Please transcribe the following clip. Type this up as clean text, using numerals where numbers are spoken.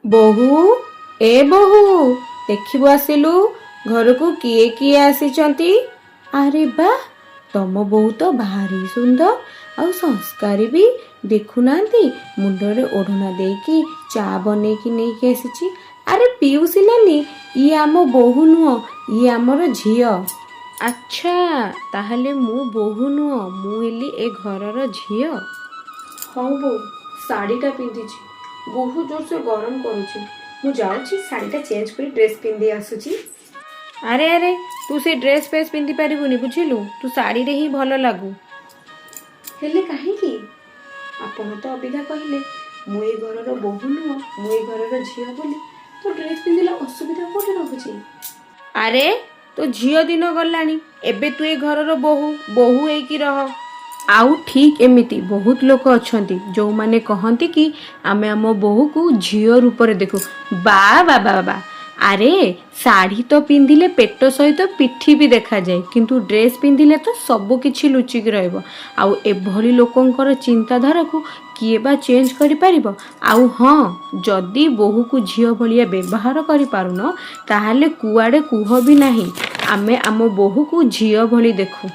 ବୋହୂ, ଏ ବୋହୂ, ଦେଖିବୁ ଆସିଲୁ ଘରକୁ କିଏ କିଏ ଆସିଛନ୍ତି। ଆରେ ବା, ତମ ବୋହୂ ତ ଭାରି ସୁନ୍ଦର ଆଉ ସଂସ୍କାରୀ ବି। ଦେଖୁନାହାନ୍ତି, ମୁଣ୍ଡରେ ଓଢ଼ଣା ଦେଇକି ଚା ବନେଇକି ନେଇକି ଆସିଛି। ଆରେ ପିଉସୀ ନାନୀ, ଇଏ ଆମ ବୋହୂ ନୁହଁ, ଇଏ ଆମର ଝିଅ। ଆଚ୍ଛା, ତାହେଲେ ମୁଁ ବୋହୂ ନୁହଁ, ମୁଁ ହେଲି ଏ ଘରର ଝିଅ। ହଉ ବୋଉ, ଶାଢ଼ୀଟା ପିନ୍ଧିଛି, ବହୁତ ଜୋରସେ ଗରମ କରୁଛି। ମୁଁ ଯାଉଛି, ଶାଢ଼ୀଟା ଚେଞ୍ଜ କରି ଡ୍ରେସ୍ ପିନ୍ଧି ଆସୁଛି। ଆରେ ଆରେ, ତୁ ସେ ଡ୍ରେସ୍ ଫ୍ରେସ୍ ପିନ୍ଧି ପାରିବୁନି, ବୁଝିଲୁ? ତୁ ଶାଢ଼ୀରେ ହିଁ ଭଲ ଲାଗୁ। ହେଲେ କାହିଁକି? ଆପଣ ତ ଅବିକା କହିଲେ ମୁଁ ଏ ଘରର ବୋହୂ ନୁହଁ, ମୁଁ ଏ ଘରର ଝିଅ ବୋଲି। ତ ଡ୍ରେସ୍ ପିନ୍ଧିଲେ ଅସୁବିଧା କୋଉଠି ରହୁଛି? ଆରେ, ତୋ ଝିଅ ଦିନ ଗଲାଣି, ଏବେ ତୁ ଏ ଘରର ବୋହୂ, ବୋହୂ ହେଇକି ରହ। ଆଉ ଠିକ୍ ଏମିତି ବହୁତ ଲୋକ ଅଛନ୍ତି ଯେଉଁମାନେ କହନ୍ତି କି ଆମେ ଆମ ବୋହୂକୁ ଝିଅ ରୂପରେ ଦେଖୁ। ବା ବା ବା ବା, ଆରେ ଶାଢ଼ୀ ତ ପିନ୍ଧିଲେ ପେଟ ସହିତ ପିଠି ବି ଦେଖାଯାଏ, କିନ୍ତୁ ଡ୍ରେସ୍ ପିନ୍ଧିଲେ ତ ସବୁ କିଛି ଲୁଚିକି ରହିବ। ଆଉ ଏଭଳି ଲୋକଙ୍କର ଚିନ୍ତାଧାରାକୁ କିଏ ବା ଚେଞ୍ଜ କରିପାରିବ? ଆଉ ହଁ, ଯଦି ବୋହୂକୁ ଝିଅ ଭଳିଆ ବ୍ୟବହାର କରିପାରୁନ, ତାହେଲେ କୁଆଡ଼େ କୁହ ବି ନାହିଁ ଆମେ ଆମ ବୋହୂକୁ ଝିଅ ଭଳି ଦେଖୁ।